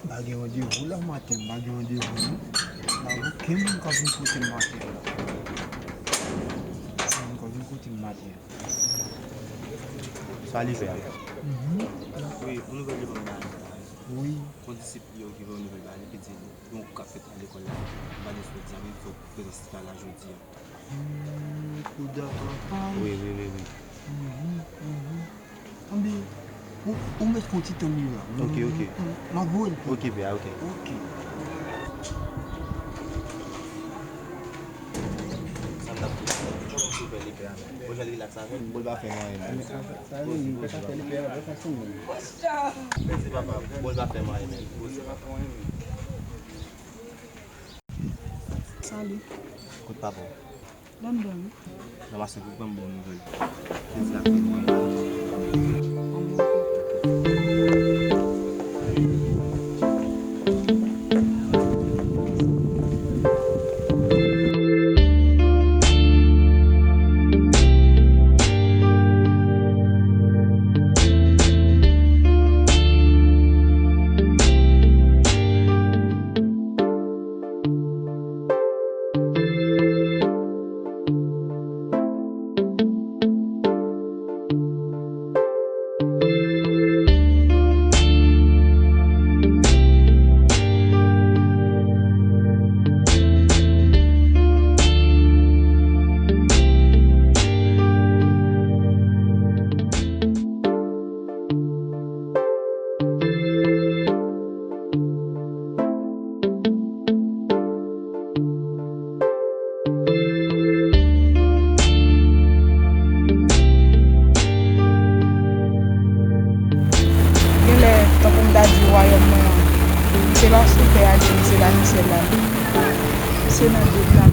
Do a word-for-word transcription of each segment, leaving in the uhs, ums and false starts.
M pa gen randevou la maten, m pa gen randevou non. Pa gen okenn moun k ap vin kote m maten an. Pa gen moun k ap vin kote m maten an. Sa li fè a? Mhm. Wi, yon nouvèl li ban m la. Wi. Kondisip li yo ki ban m nouvèl ba li, ki di yon koup k ap fèt nan lekòl la. M pa gen sou egzamen, fòk prezans li pa la jodi a. Hmm, kou dakò. Wi, wi, wi, wi. Mhm, mhm. Anben, ou, ou mèt fè yon ti tann li la. Ok, ok. M, m ap voye l pou ou. Ok, bè, ok. Ok. Sa m t ap di, kòman sou fè li pè a menm? Bon, jan li rilaks avè l, bon, l pa fè m anyen menm. Sa, li, li pa ka fè li pè a, fè sa menm. Mèsi, papa. Bon, l pa fè m anyen menm. Salut. Kot papa w? London. Nan pase pou pran bon nouvèl. Plezi ak tout moun. Genlè, tankou m ta di wayòm mwen an, se pa sou tè a li ye, se pa nan syèl la li ye. Se nan dout la.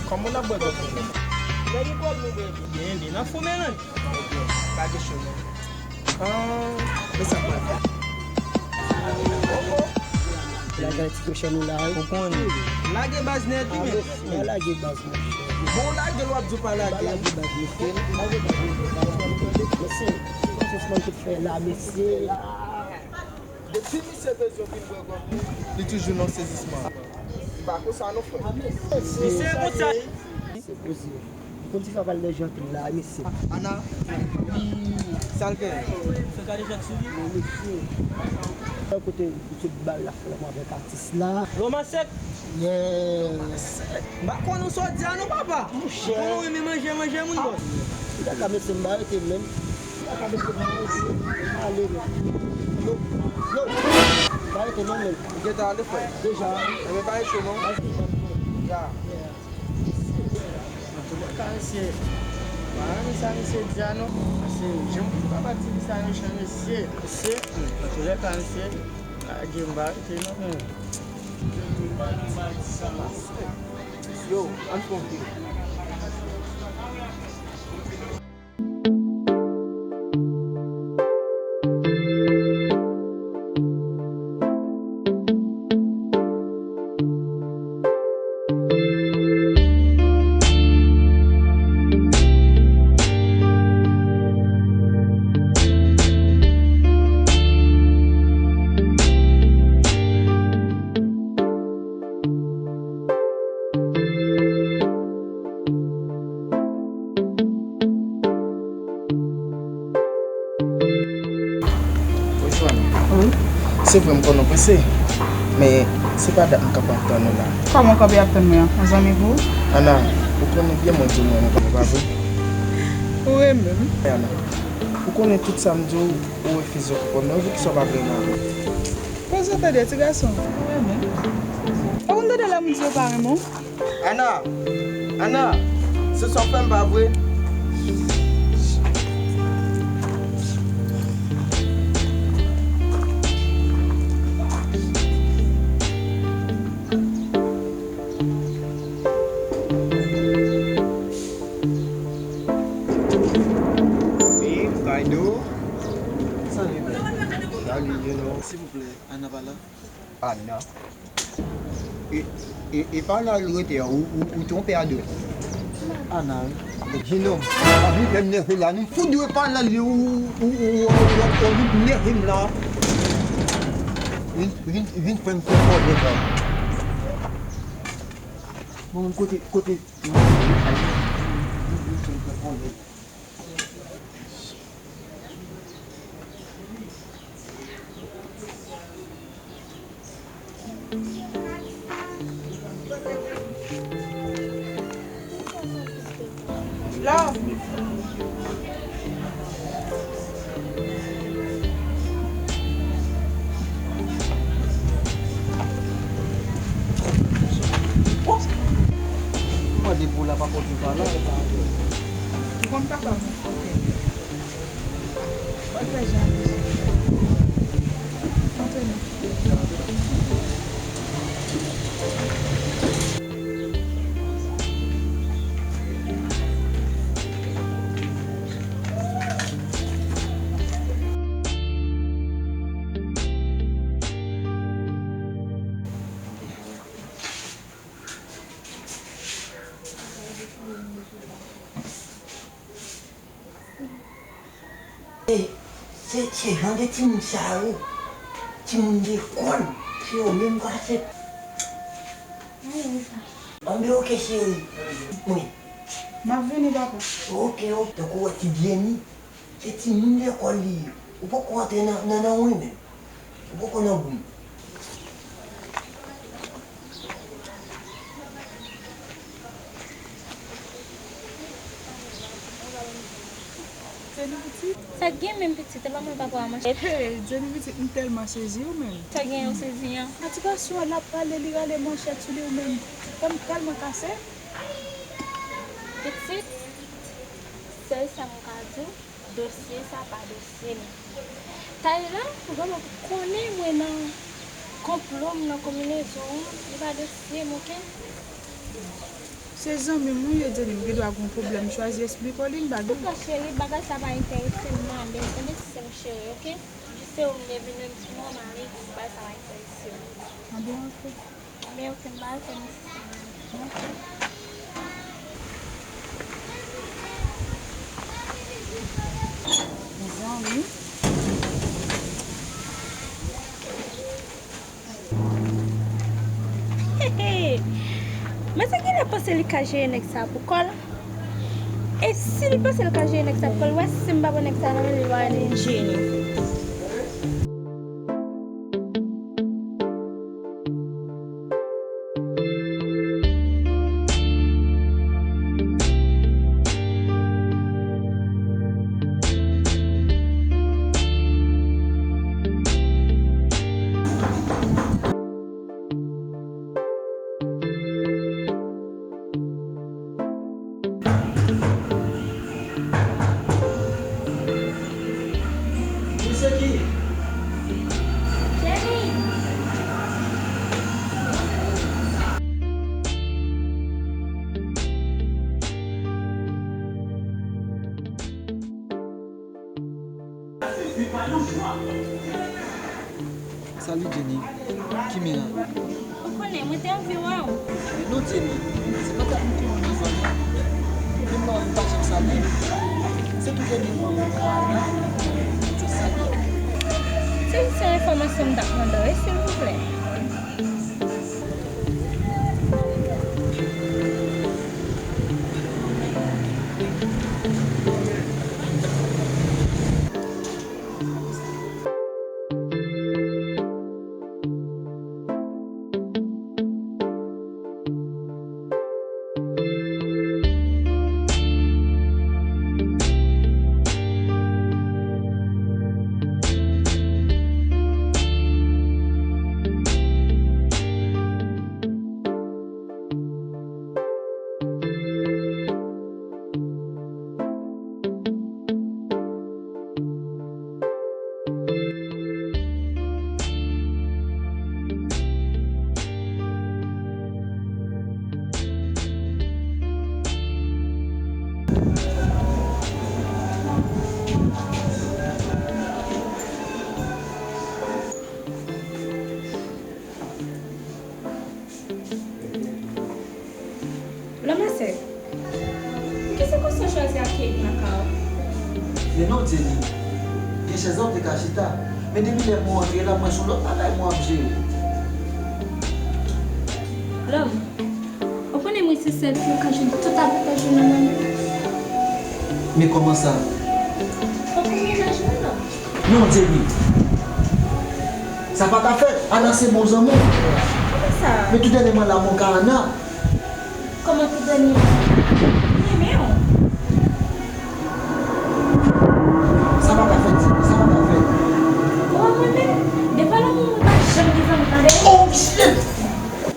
Kòman n ap bwè kòk nou menm? Lè gen kòk nou bwè byen, byen. N ap fon melanj. Pa kesyon non. Ah, men sa k pral fèt. Lage ti kochon nou la, wi. Ou konnen. Lage baz nèt, wi, men. Lage baz, monchè. Bon, lage l, w ap di w pa lage. Pa lage baz, mesye. Lage baz, mesye. Mesye, se konfyans mwen ki fè la, mesye. Depi misye bezwen vin bwè gwòg li, li toujou nan sezisman. Li pa konsa non, frè. Misye konsa. Se poze. Ou konn ti fè pale de jan anpil la, mesye. Ana, wi, sa l gen? Fè gade jwèt sou li. Nan mesye. Yon kote, kote bal la fè lòm avèk atis la. Loma sèk. Yeah. M pa konn ou sa w di a non, papa. Monchè. Ou konnen w renmen manje, manje moun, bòs. Ou ta ka mesye m pa rete menm. Ou ta ka mesye m pa rete. Ale, men. Yo, yo. Pa rete non, men. Ou gentan ale, frè? Deja. Enben, pa rete non. Ya. Antoulèka, mesye, m pa renmen sa misye di a non. Paske jan pou papa di li sa mechan, mesye. Mesye, antoulèka, mesye, lage m pa rete non, men. Yo, ann fè yon fil. Wi, Joana. Wi. Se vre m konnen w prese, men se pa dat m kanpe ap tann ou la. Kòman w kanpe ap tann mwen an? Yon zanmi pou ou? Ana, ou konnen byen mwen di w m renmen w, pa vre? Ou renmen m? Ana, ou konnen tout sa m di w, ou refize w konprann mwen, poukisa w pa vle renmen avè m? Poze tande, ti gason. Ou konn tande lè moun di yo pa renmen w? Ana! Ana! Se sa w fè m, pa vre? Hey, Kaido. Salut, man. Salut, you know. Silvouplè, Ana pa la? Ana. E, e, e pa la l rete a, ou, ou, ou twonpe adrès. Ana, wi. Jenòm, pa vin fè m nève la non. Fout dwe pa la li, ou, ou, ou vin nève m la. Vin, vin, vin fè m fè pwoblèm la. Bon, kote, kote. Love. Mwen mande pou la pa pote pa la. Ou konn papa m. Antre, Jean. Antre, mesye. E, se, se jan de timoun sa yo, timoun lekòl, se yo menm k ap fè. Anben, oke, cheri. Wi. M ap vini, papa. Oke, oke. Tankou w wè ti Jenny, se timoun lekòl li ye. Ou poko antre nan, nan, nan wen menm. Ou poko nan gou m. Jenny pitit. Sa k gen menm pitit, e pa mwen papa a manchè. Hey, Jenny pitit, m tèlman sezi w menm. Sa k gen ou sezi an? A ti gason an, l ap pale, li rale manchèt sou li, ou menm. Kè m tèlman kase. Pitit, sèl sa m ka di w. Dosye sa pa dosye m. Taylan, ou genlè konnen mwen nan konplo m, nan konbinezon an, li pa dosye m, oke? Se zanmi m wi, Jenny, m gendwa gen yon pwoblèm, m chwazi esplike w li, m pa gen. Antouka, cheri, bagay sa pa enterese m, m ale, tande, ti sè m cheri, oke? Jis se ou m te vin wè, m di m ale, bagay sa pa enterese m. Anben, oke. Anben, oke, m pa al fè misye. Mezanmi. Hey, hey. Men sa genlè panse li ka jere nèg sa pou kò l. E si li panse li ka jere nèg sa pou kò l, wè si m pa pran nèg sa nan men li, l va rele Jenny. Misye ki? Jenny! Salut Jenny, ki men an? Ou konnen, mwen te anvi wè w. Non Jenny, se pa dat m konnen w nan zòn nan. Menm lè w pa janm salye m. Se tou premye fwa mwen wè w la, m di w salut. Se jis yon enfòmasyon m t ap mande w, wi, silvouplè. Non, Jenny. Gen chèz la ou te ka chita. Men depi lè mwen antre la, mwen se yon lòt bagay mwen ap jere. Love, ou konnen mwen se sèl fi ou ka jwenn tout avantaj yo nan mond lan. Men kòman sa? Fòk ou mennaj mwen, Love. Non, Jenny. Sa pa ka fèt. Ana se bon zanmi w. Kòman sa? Men tou dènyèman la, mwen ka Ana. Kòman tou dènyèman?